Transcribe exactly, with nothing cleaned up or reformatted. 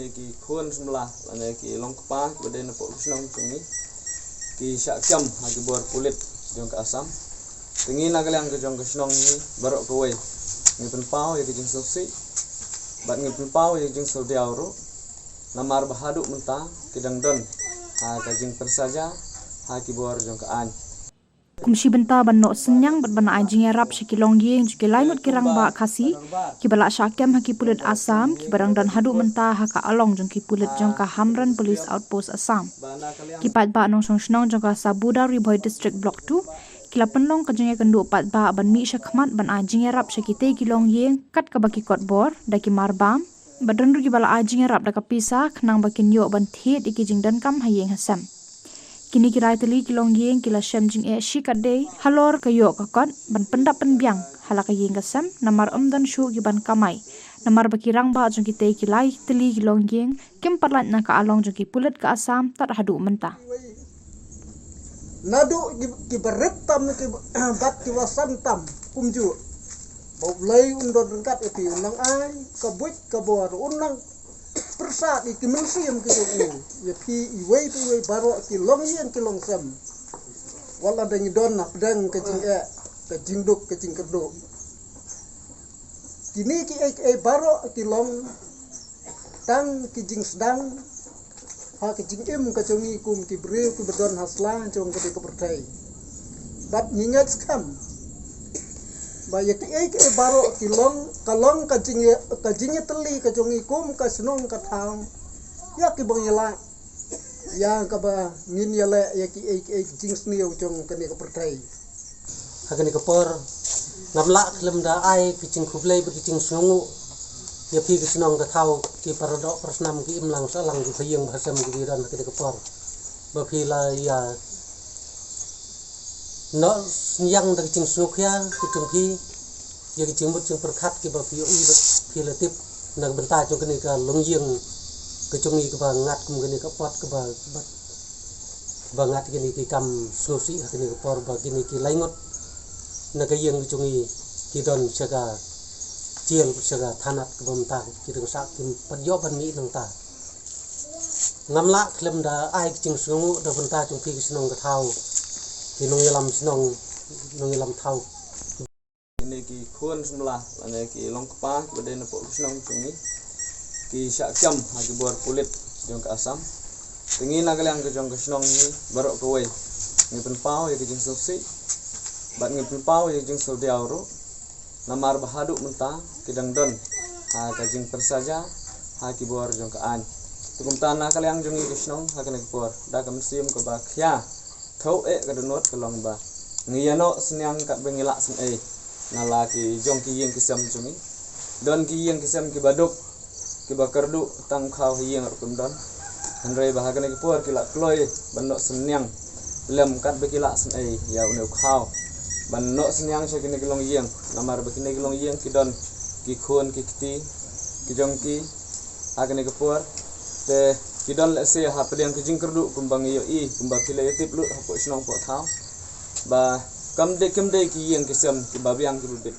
Ki khun samla lane ki long kpa kiba dei na poh ka shnong jong ngi ki shah kem ha ki bor pulit jong ka Assam. Te ngi na ka liang ka jong ka shnong ngi baroh kawei ngi pynpaw ïa ka jingsngewsih bad ngi pynpaw ïa ka jingsngewdiaw ruh, namar ba haduh mynta ki dang don ha ka jingpyrsaja ha ki bor jong ka aiñ. Kum shi bynta ban noh synñiang bad ban ai jingïarap sha ki longïing jong ki lai ngut ki rangbah Khasi kiba la shah kem ha ki pulit Assam kiba dang don haduh mynta ha ka along jong ki pulit jong ka Hamren Police Outpost Assam. Ki paidbah nongshong shnong jong ka Sabuda Ri Bhoi District Block two ki la pynlong ka jingïakynduh paidbah ban mih shakhmat ban ai jingïarap sha kitei ki longïing kat kaba ki kot bor da ki mar bam, bad don ruh kiba la ai jingïarap da ka pisa khnang ba kin ïoh ban thied ïa ki jingdonkam ha ïing ha sem. Kine ki lai tylli ki longïing ki la shem jingeh shikatdei halor ka ïoh ka kot ban pyndap pynbiang ha la ka ïing ka sem, namar ym don shuh ki ban kamai, namar ba ki rangbah jong kitei ki lai tylli ki longïing kim pat lait na ka along jong ki pulit ka Assam tad haduh mynta. Naduh ki, ki barit tam ki ba-, bad ki ba san tam kumjuh. Ba U Blei un don ryngkat ïa phi, un nang ai ka buit ka bor, un nang pyrsad ïa ki mynsiem ki jong u ïa phi iwei pa iwei baroh ki longïing ki longsem. Wat la dang ngi don na pdeng ka jingeh, ka jingduk, ka jingkyrduh. Kine kiei kiei baroh ki long tang ki jingsdang ha ka jingim ka jong ngi kum ki briew kiba don ha sla jong kane ka pyrthei. Bad ngi ngeit skhem ba ïa kiei kiei baroh ki long, ka long ka jing, ka jingïatylli ka jong ngi kum ka shnong ka thaw ïa kiba ngi lah, ïa kaba ngin ïaleh ïa kiei kiei ki jingsniew jong kane ka pyrthei. Ha kane ka por ngam lah khlem da ai ki jingkhublei bad ki jingsngewnguh ïa phi ki shnong ka thaw, ki paradoh parasnam, ki imlang sahlang, ki bahaïing bahasem kiba don ha kane ka por, ba phi la ïa noh synñiang da ki jingsngewkhia ki jong phi ïa ki jingmut jingpyrkhat kiba phi ïohi bad phi la tip na ka bynta jong kane ka longïing ka jong ngi kaba ngat kum kane ka pot kaba, kaba, kaba ngat kine ki kam sngewsih ha kane ka por ba kine ki lai ngut na ka ïing ka jong ngi ki don sha ka jel, sha ka thanat kaba mynta ki dang sah, kim pat ïoh ban mih nangta. Ngam lah khlem da ai ki jingsngewnguh da bynta jong phi ki shnong ka thaw, ki nongïalam shnong, nongïalam thaw. Kine ki khun samla lane ki long kpa kiba dei na poh ka shnong jong ngi ki shah kem ha ki bor pulit jong ka Assam. Te ngi na ka liang ka jong ka shnong ngi baroh kawei ngi pynpaw ïa ka jingsngewsih bad ngi pynpaw ïa ka jingsngewdiaw ruh, namar ba haduh mynta ki dang don ha ka jingpyrsaja ha ki bor jong ka aiñ. Te kumta na ka liang jong ngi ka shnong ha kane ka por da ka mynsiem kaba khia, thaw eh ka dohnud ka long ba ngi ïa noh synñiang katba ngi lah sngewsih na la ki jong ki ïing ki sem jong ngi. Don ki ïing ki sem kiba duk, kiba kyrduh, tang khaw ha ïing ruh kim don. Hynrei ba ha kane ka por ki la kloi ban noh synñiang lem katba ki lah sngewsih ïa une u khaw ban noh synñiang sha kine ki longïing, namar ba kine ki longïing ki don ki khun ki kti ki jong ki ha kane ka por. Te ki don lehse ha pdeng ki jingkyrduh kumba ngi ïohi, kumba phi la ïa tip lut hapoh shnong poh thaw ba kam dei, kim dei ki ïing ki sem kiba biang kiba bit.